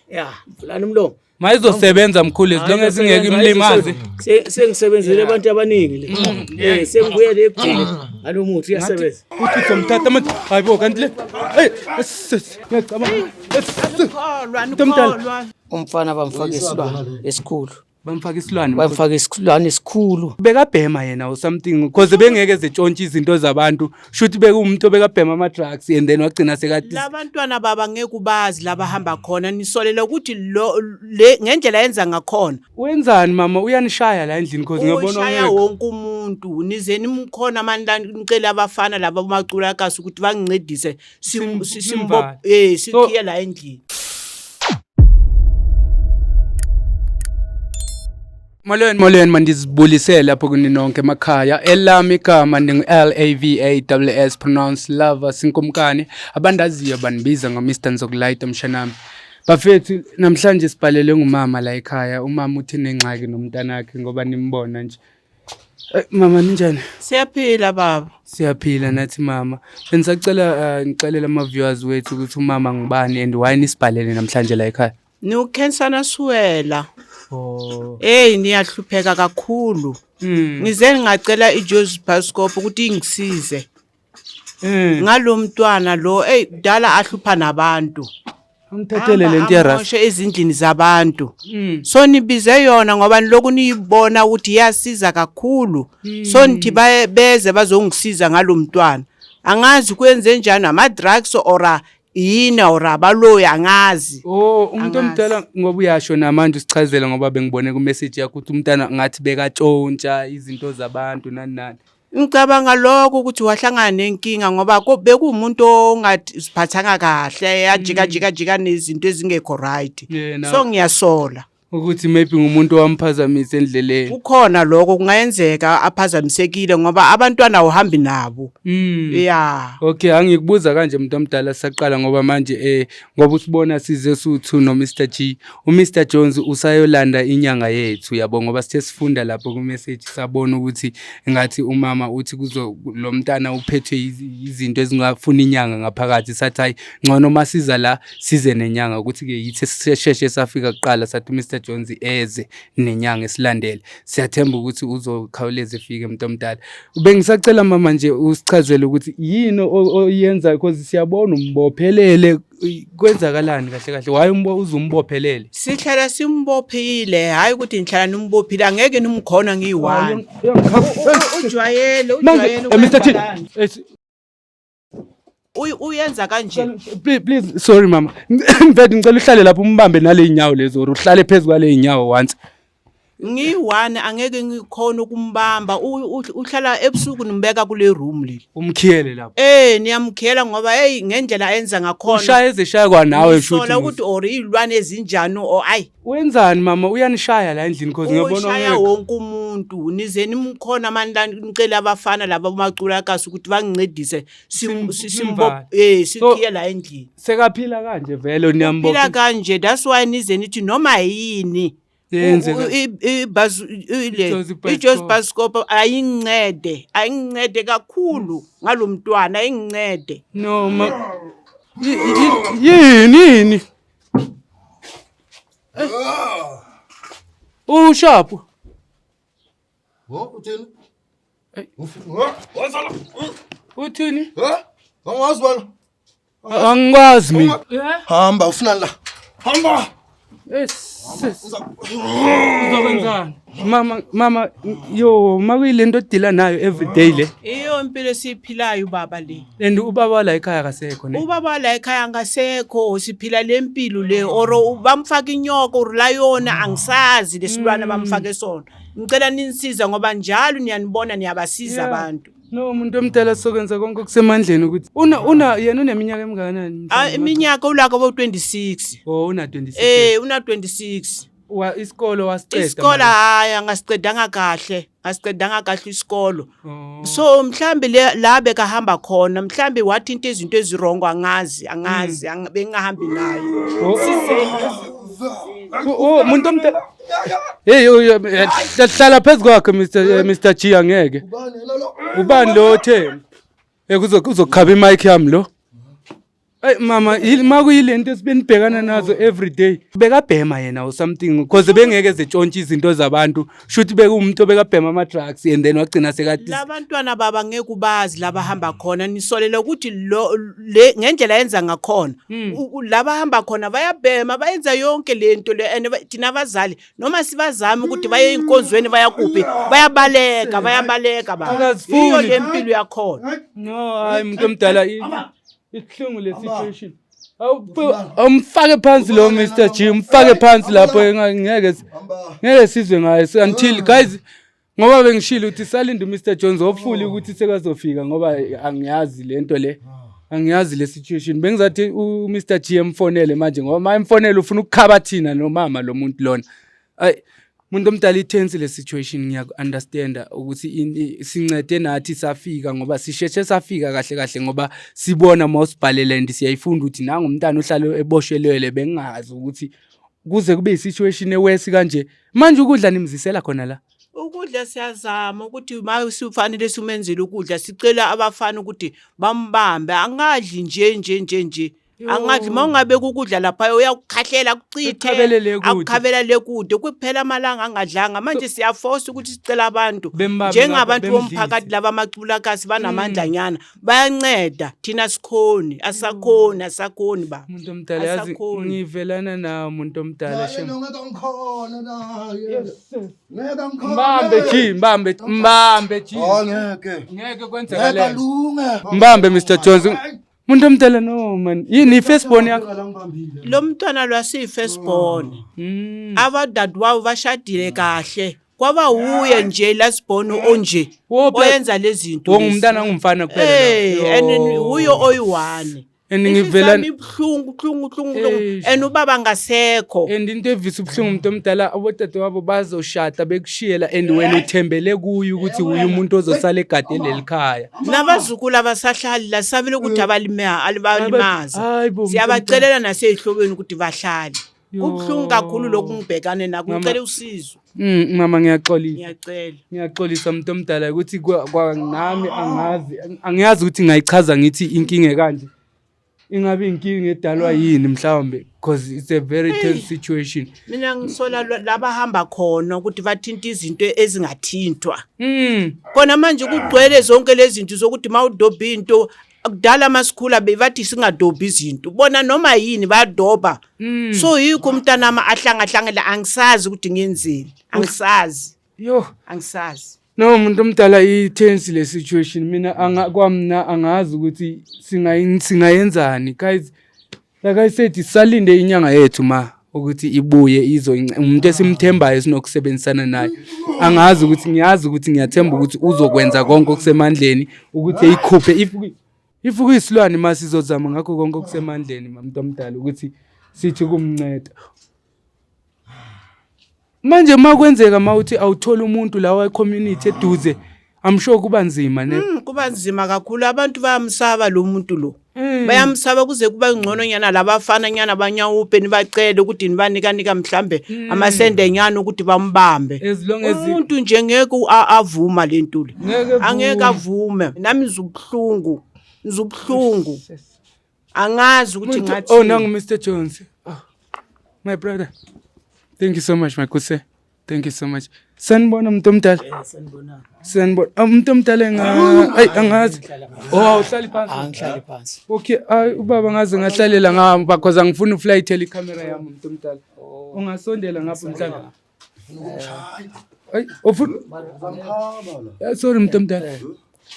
Ya, vulani umlomo. Mayizosebenza mkhulu as long as ingeke imlimaze. Sengisebenzele abantu abaningi le. Sengibuyele ekugcine ngalo muthi uyasebenza. Uthi uzomthatha manje. Hayibo kanti le. Hey, ngiyacabanga. Kholwa, Mntomdala. nikholwa. Umfana bamfaka isilwane esikhulu. Bamfaka isilwane. Bamfaka isilwane esikhulu. Bekabhema yena or something because bengeke zitshontshe izinto zabantu. Shuthi bekuwumuntu obekabhema ama drugs and then wagcina sekathi Labantwana baba ngeke ubazi labahamba khona nisolele ukuthi lo le ngendlela yenza ngakhona. Wenzani mama uyanishaya la endlini because ngiyabona Ushaya ungekho. wonke umuntu nize nimkhona mani nicele abafana laba bamacula kasi ukuthi bangincedise Simvale. sikhiye la endlini. Molweni molweni mandizibulisele lapho kuni nonke emakhaya. Elami igama ndingu-L A V A S S pronounce lover sinkumkani. Abandaziyo bandibiza ngo-Mr Nzokulayita mshanami. Bafethu namhlanje sibhalelwe ngumama la ekhaya. Umama uthi nengxaki nomntanakhe ngoba nimbona nje. Mama ninjani? Siyaphila baba. Siyaphila nathi mama. Bengisacela ngixelele ama viewers wethu ukuthi umama ngubani and why nisibhalele namhlanje la ekhaya. Niwukhensana Siwela. Oh. Hey niyahlupheka kakhulu. Ngize ngacela iJozi Bioscope ukuthi ingisize. Ngalomntwana lo hey kudala ahlupha nabantu. Angithathele lento ya rasta. Amoshe ezindlini zabantu. So nibize yona ngoba niloku niyibona ukuthi iyasiza kakhulu. So nithi beze bazongisiza ngalomntwana. Angazi kwenze njani ama drugs or yini or abaloyi angazi. Oh, umuntu Angazi. omdala ngoba uyasho namanje usichazele ngoba bengibone ku message yakho ukuthi umntana ngathi bekatshontsha izinto zabantu nani nani. Ngicabanga lokho ukuthi wahlangana nenkinga ngoba bekuwumuntu ongaziphathanga kahle, ajika jika jika nezinto ezingekho right. Yena. So ngiyasola. Ukuthi maybe ngumuntu owamphazamisa endleleni. Kukhona lokho kungayenzeka aphazamisekile ngoba abantwana awuhambi nabo. Yeah. Okay, angikubuza kanje umuntu omdala saqala ngoba manje ngoba usibona size suthu no Mr G. U Mr Jones usayolanda inyanga yethu yabo ngoba sithe sifunda lapho ku message sabona ukuthi ngathi umama uthi kuzo lo mntana uphethwe izinto ezingafuni inyanga ngaphakathi sathi hayi ngcono masiza la size nenyanga ukuthi ke yithi sisheshe safika kuqala sathi Mr Jones eze nenyanga esilandele. Siyathemba ukuthi uzokhawuleza efike umuntu omdala. Bengisacela mama nje usichazele ukuthi yini oyenza because siyabona umbophelele kwenzakalani kahle kahle why uzumbophelele? Sihlala simbophile hayi ukuthi ngihlala nimbophile angeke nimkhona ngiyi-one. Ujwayele, ujwayele Mr T, ukwenza kanje. Uyenza kanje. Please, please, sorry mama. Mfethu ngicela uhlale lapho umbambe nale inyawo lezo or uhlale phezulu kwale inyawo once. Ngiyi-one angeke ngikhone ukumbamba. Uhlala ebusuku nimbeka kule room le. Umkhiyele lapho. Niyamkhiyela ngoba hey ngendlela enza ngakhona. Ushaya ezeshaya kwanawe Ngisola shuthi. ukuthi or izilwane ezinjani or ayi. Wenzani mama uyanishaya la endlini because ngiyabona Ushaya ungekho. wonke umuntu. Nize nimkhona mani la nicele abafana laba bamacula kasi ukuthi bangincedise Simvale. sikhiye la endlini. Sekaphila kanje vele niyambopha. Phila kanje that's why nize nithi noma yini. Yenze ka- iJozi iJozi Bioscope. Bioscope ayingincede, ayingincede kakhulu ngalomntwana ayingincede. No ma yini yini? Usharp. Wo, uthini? Uthini? Ha? Angazi wena. Angikwazi mina. Hamba ufunani la? Hamba. Uzokwenzani? Mama, mama, yo, makuyilento odila nayo every day le. Iyo impilo esiyiphilayo baba le. And ubaba la ekhaya akasekho ne. Ubaba la ekhaya angasekho, siphila le mpilo le or bamfaka inyoka or la yona angisazi lesilwana bamfake sona. Ngicela ninisiza ngoba njalo niyanibona niyabasiza abantu. No, umuntu omdala sokwenza konke okusemandleni ukuthi yena uneminyaka emingakanani? Iminyaka ulako bo 26. Oh, una 26. Una 26. Wa isikolo wasiqeda. Isikolo manje? hayi angasiqedanga kahle, angasiqedanga kahle isikolo. Oh. So mhlambe la bekahamba khona, mhlambe wathinta izinto ezirongo angazi, angazi, bengahambi naye. Oh. Oh, umuntu omdala. Hey, oh, hlala phezu kwakhe Mister G angeke. Ubani yena lo? Ubani lo otheni? Uzokhaba imic yami lo. Ay mama, makuyilento esibenibhekana nazo every day. Bekabhema yena or something because bengeke zetshontshe izinto zabantu. Shuthi bekuwumuntu obekabhema ama drugs and then wagcina sekathi Labantwana baba ngeke ubazi labahamba khona, nisolele ukuthi lo le ngendlela yenza ngakhona. Labahamba khona bayabhema, bayenza yonke lento le, and thina abazali noma sibazame ukuthi baye enkonzweni bayakuphi, bayabaleka, bayabaleka baba. Akazifuni. Iyo le mpilo yakhona. No, hayi umuntu omdala, ibuhlungu le situation. Awumfake phansi lo Mr G, umfake phansi lapho, ngeke Hamba. ngeke sizwe ngaye. So, until guys, ngoba bengishilo ukuthi salinde uMr Jones, hopefully ukuthi sekazofika, ngoba angiyazi lento le, angiyazi le situation. Bengizathi uMr G emfonele manje, ngoba ma emfonele ufuna ukukhaba thina nomama lo muntu lona. Ay muntu omdala, i-tense le situation, ngiyaku-understanda ukuthi sincede nathi safika ngoba sisheshe safika kahle kahle, ngoba sibona mawusibhalele and siyayifunda ukuthi nangu umntana uhlale eboshelwele. Bengingazi ukuthi kuze kube i-situation e-worse kanje. Manje ukudla nimzisela khona la? Ukudla siyazama ukuthi ma sifanele simenzele ukudla, sicela abafana ukuthi bambambe, angadli nje nje nje nje, angadli. Ma ungabeka ukudla lapha uyakukhahlela, akuchithe. Ekukhabele le kude. Akukhabela le kude, kuphela amalanga angadlanga. Manje siyaforce ukuthi sicela abantu Bembambe njengabantu ngapha, bomphakathi bemdlise. laba amacubulakasi banamandlanyana, bayanceda. Thina sikhoni, asakhoni, asakhoni ba. Umuntu omdala, yazi Asakhoni. ngivelana nawe muntu omdala. Naye Shem. no, ngeke ngikhona naye. Ngeke ngikhona. Mbambe G, mbambe, mbambe G. Oh, ngeke. Ngeke Ngeke kwenzeka. alunge. Mbambe Mr Jones. Muntu omdala, no man. Yini i-firstborn yakho? Ngibambile. Lo mntwana lwasiyi-firstborn. Abadadewabo bashadile kahle, kwaba wuye nje lasibona onje oyenza lezi zinto lezi. Wongumntana ongumfana kuphela. Eh, and uyo oyi-one. And Inhliziyo ngivela yami ibuhlungu, buhlungu, buhlungu, buhlungu. Eish. And ubaba ngasekho. And into evisa ubuhlungu, umuntu omdala, abodade wabo bazoshada bekushiyela and wena uthembele kuye ukuthi uye umuntu ozosala egade leli khaya. Nabazukulu abasahlali la, sabile ukuthi alibalimaza. Hayi bo, Siyabacelela nasey'hlobeni ukuthi bahlale. Yo. Kubuhlungu kakhulu lokhu ngibhekane nakho. Mama. Ngicela usizo. Mama, ngiyaxolisa. Ngiyacela. Ngiyaxolisa umuntu omdala ukuthi nami angazi, angiyazi ukuthi ngingayichaza ngithi inkinga kanje. Ingabe inkinga edalwa yini mhlawumbe, because it's a very tense situation. Mina ngisola labahamba khona ukuthi bathinta izinto ezingathintwa. Kona manje kugcwele zonke lezi zinto zokuthi uma udobha into, kudala masikhula bebathi singadobhi izinto, bona noma yini bayadobha. So yikho umntanami ahlangahlangela, angisazi ukuthi ngenzeni, angisazi. Yo. Angisazi. No umuntu omdala, i-tense le situation. Mina anga kwamna angazi ukuthi singayenzani guys. Like I said, salinde inyanga yethu ma ukuthi ibuye izo umuntu esimthembayo esinokusebenzisana naye. Angazi ukuthi, ngiyazi ukuthi, ngiyathemba ukuthi uzokwenza konke okusemandleni ukuthi eyikhuphe. If kuyisilwane, ma sizozama ngakho konke okusemandleni, muntu omdala, ukuthi sithi kumnceda. Manje uma kwenzeka ma uthi awutholi umuntu la we-community eduze, I'm sure kuba nzima ne. Kuba nzima kakhulu, abantu bayamsaba lo muntu lo. Bayamsaba kuze kuba ngcono nyana labafana nyana banyawupe, nibacele ukuthi nibanikanika mhlambe amasende nyana ukuthi bambambe. As long as Umuntu nje ngeke avuma le nto le. Ngeke Angeke avume. avume. Nami ngizubuhlungu. Ngizubuhlungu. Angazi ukuthi ngathi. Oh, nangu Mr Jones. Oh, my brother. Thank you so much, my good sir. Thank you so much. Sanibona umuntu omdala. Sanibonani. Sanibona. Ah, umuntu omdala nga ay angazi. Oh, awuhlali phansi. Angihlali phansi. Okay, ay ubaba ngaze ngahlalela ngamba because angifuni uflytele icamera yami, umuntu omdala. Ungasondela ngapha mhlawumbe. Ay, ufuna Sorry umuntu omdala.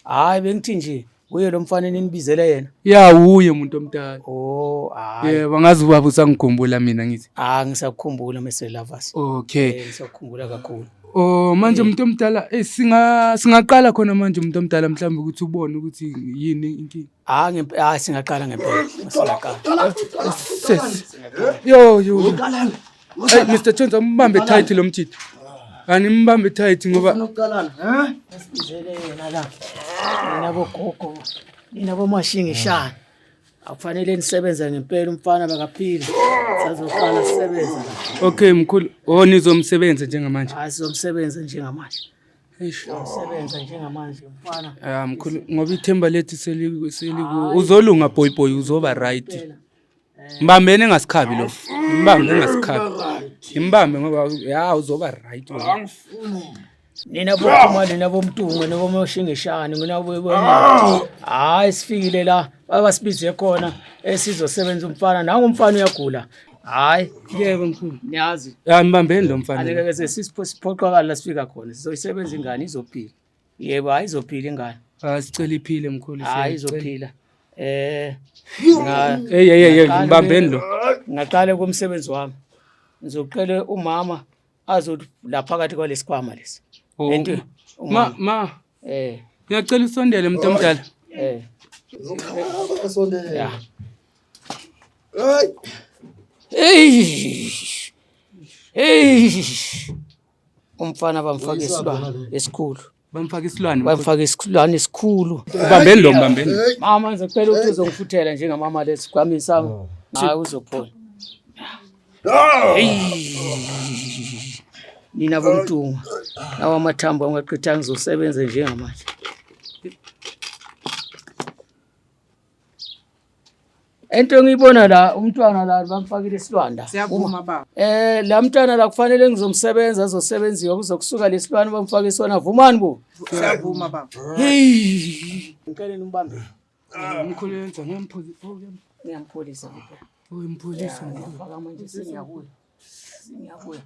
Hayi, bengithi nje uye lo mfana enibizele yena. Ya, uye umuntu omdala. Oh, hayi. Yebo, ngazi ubaba usangikhumbula mina ngithi. Ah, ngisakukhumbula Mr Lovers. Okay. Ngisakukhumbula kakhulu. Oh, manje umuntu omdala, singaqala khona manje umuntu omdala mhlawumbe ukuthi ubone ukuthi yini inkinga. Ah, ah, singaqala ngempela. Singaqala. Sis. Yo yo. Hey Mr Jones, ambambe tight lo mjito. Animbambe tight ngoba Unokuqalana, eh? Sibizele yena la. Nina bogogo, nina bomashingishana. Akufanele nisebenze ngempela, umfana bakaphila. Sazoqala sisebenze la. Okay mkhulu, oh nizomsebenza njengamanje. Hayi, sizomsebenza njengamanje. Eish. Sebenza njengamanje mfana. Ah mkhulu ngoba ithemba lethu seliku seliku uzolunga boy boy uzoba right. Mbambeni engasikhabi lo. Mbambe engasikhabi. Imbambe ngoba ya uzoba right wena. Nina bophuma nina bomtungo nina bomoshingishane nina bo hayi sifikile la abasibize khona esizosebenza umfana nangu umfana uyagula. Hayi Yebo mkhulu. niyazi Ya mbambeni lo mfana. aleke ke sesiphoqakala la sifika khona sizoyisebenza ingane izophila. Yebo hayi izophila ingane. Ah sicela iphile mkhulu. Hayi siyacela. izophila. Eh nga Hey hey hey mbambeni lo. ngaqale kumsebenzi wami. Ngizoqela umama azothi la phakathi kwalesikhwama lesi. Oh, Ento Ma umama ma eh ngiyacela usondele muntu omdala. eh Asondele. ya. Hey. Hey! Hey! Umfana bamfaka isilwane esikhulu. Bamfaka isilwane. mkhulu. Bamfaka isilwane esikhulu. Ubambeni lo mbambeni. Mama ngizocela ukuthi uzongifuthela njengamama lesikhwameni sami. Hayi uzophola. Hey! Nina bomtunga. Lawa amathambo angaqitha ngizosebenza njengamanje. Into engiyibona la umntwana la bamfakile isilwanda. Siyavuma baba. Eh la mntwana la kufanele ngizomsebenza azosebenziwa kuzokusuka lesilwane bamfake sona vumani bo. Siyavuma baba. Hey! Ngicela nimbambe. Mkhulu yenza ngemphuzi. Ngiyampholisa ngempela. Oh impholisa. Ngiyafaka manje sengiyabuya. Sengiyabuya.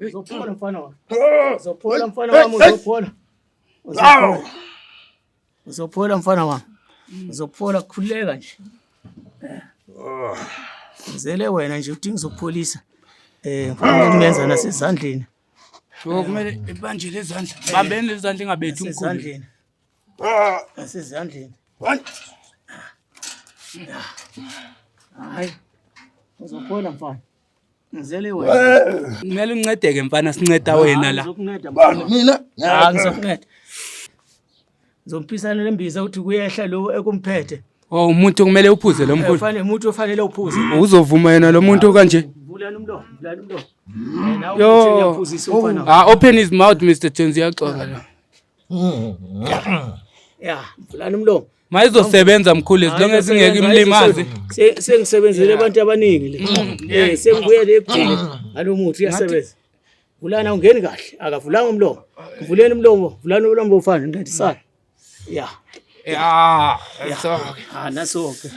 Uzophola mfana wami. Uzophola mfana wami uzophola. Uzophola. Uzophola mfana wami. Uzophola khuleka nje. Ngizele wena nje uthi ngizokupholisa. Eh mfana ngimenza nasezandleni. Oh kumele ibanje lezandla. Bambeni lezandla ingabethi umkhulu. Nasezandleni. Nasezandleni. Hayi. Uzophola mfana. Ngizele wena. Kumele uncedeke mfana sinceda wena la. Ngizokunceda mfana. Mina Ah ngizokunceda. Ngizomphisa lembiza ukuthi kuyehla lo ekumphethe. Oh umuntu kumele uphuze lo mkhulu. Ufanele umuntu ofanele uphuze. Uzovuma yena lo muntu kanje. Vulani umlomo, vulani umlomo. Eh nawe Yo. uthi ngiyaphuzisa umfana. Ah open his mouth Mr Jones uyaxoka lo. Ya, vulani umlomo. Mayizosebenza mkhulu as long as ingeke imlimaze. Sengisebenzele abantu abaningi le. Eh sengibuyele ekugcine ngalo muthi uyasebenza. Vulana ungeni kahle, akavulanga umlomo. Vuleni umlomo, vulani umlomo ufana ncedisana. Ya. Yeah, so Ah naso ke.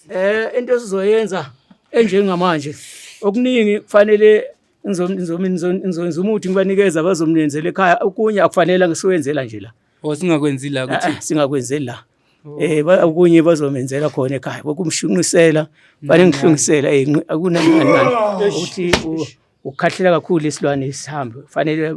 Eh into esizoyenza enjengamanje okuningi kufanele ngizokwenza umuthi ngibanikeza bazomnenzela ekhaya okunye akufanele ngisiwenzela nje la. Oh singakwenzi la Eh, ukuthi singakwenzeli la. Eh okunye bazomenzela khona ekhaya bokumshunqisela fanele ngihlungisela eh akunani nani ukuthi ukhahlela kakhulu isilwane sihambe fanele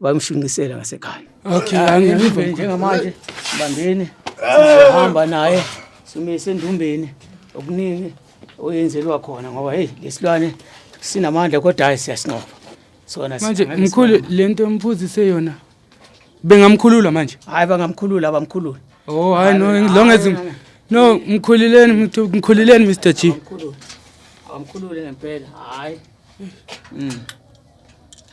bayomshunqisela ngasekhaya. Okay, angiva. Njengamanje bambeni sizohamba naye simise endumbeni okuningi oyenzelwa khona ngoba hey lesilwane sinamandla kodwa hayi siyasinqoba sona Manje mkhulu lento emphuzise yona bengamkhulula manje. hayi bangamkhulula abamkhulula Oh hayi no as long as no mkhulileni mkhulileni Mr G. abamkhulule abamkhulule ngempela hayi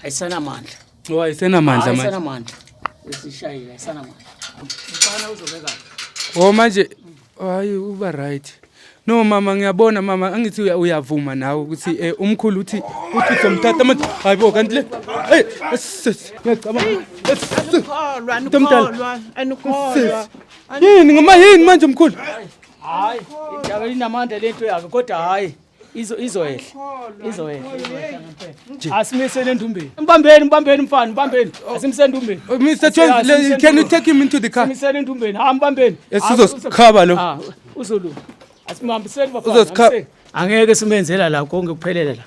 ayisanamandla Oh ayisenamandla manje. ayisanamandla esishayile ayisanamandla mfana uzobeka Oh manje hayi uba right. No mama ngiyabona mama angithi uyavuma nawe ukuthi umkhulu uthi uthi uzomthatha manje hayibo kanti le hey ngiyacabanga Anikholwa, Mntomdala. anikholwa, anikholwa. Yini ngoma yini manje mkhulu? hayi indaba inamandla lento yakhe kodwa hayi izoyehla izoyehla ngempela asimisele endumbeni mbambeni mbambeni mfana mbambeni asimise endumbeni Oh, Mr Jones can you take him into the car? asimisele endumbeni ha mbambeni Sizosikhaba lo. Ah, uzolunga asimhambiseni bafana Uzosikha- hambiseni. Angeke simenzela la konke kuphelele la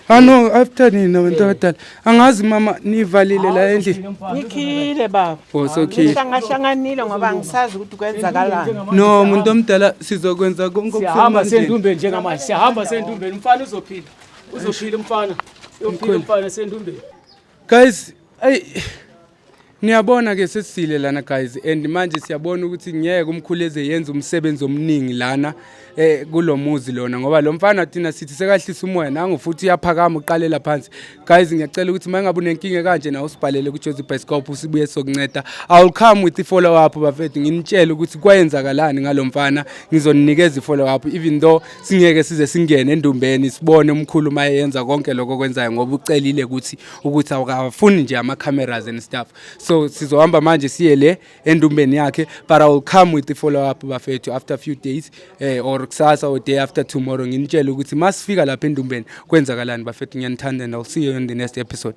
Ah no after nina bantu abadala. Angazi mama nivalile la endlini. Ngikhile baba. Oh so okay. Ngihlangahlanganile ngoba angisazi ukuthi kwenzakalani. No muntu omdala sizokwenza konke siyahamba okusemandleni. sendumbeni njengamanje siyahamba sendumbeni umfana uzophila uzophila umfana uyophila umfana sendumbeni Guys, ay Niyabona ke sesisile lana guys, and manje siyabona ukuthi ngeke umkhulu eze yenza umsebenzi omningi lana kulomuzi lona, ngoba lo mfana thina sithi sekahlisa umoya, nangu futhi uyaphakama, uqalela phansi. Guys, ngiyacela ukuthi uma ngabe unenkinga kanje nawe usibhalele ku-Jozi Bioscope, sibuye sokunceda. I will come with i-follow up, bafethu, nginitshele ukuthi kwayenzakalani ngalo mfana. Ngizoninikeza i-follow up, even though singeke size singene endumbeni sibone umkhulu uma eyenza konke lokho okwenzayo, ngoba ucelile ukuthi awukafuni nje ama-cameras and stuff. So sizohamba manje siye le endumbeni yakhe, but I will come with the follow up, bafethu, after a few days or kusasa or day after tomorrow, nginitshele ukuthi masifika lapha endumbeni kwenzakalani. Bafethu, ngiyanithanda and I'll see you in the next episode.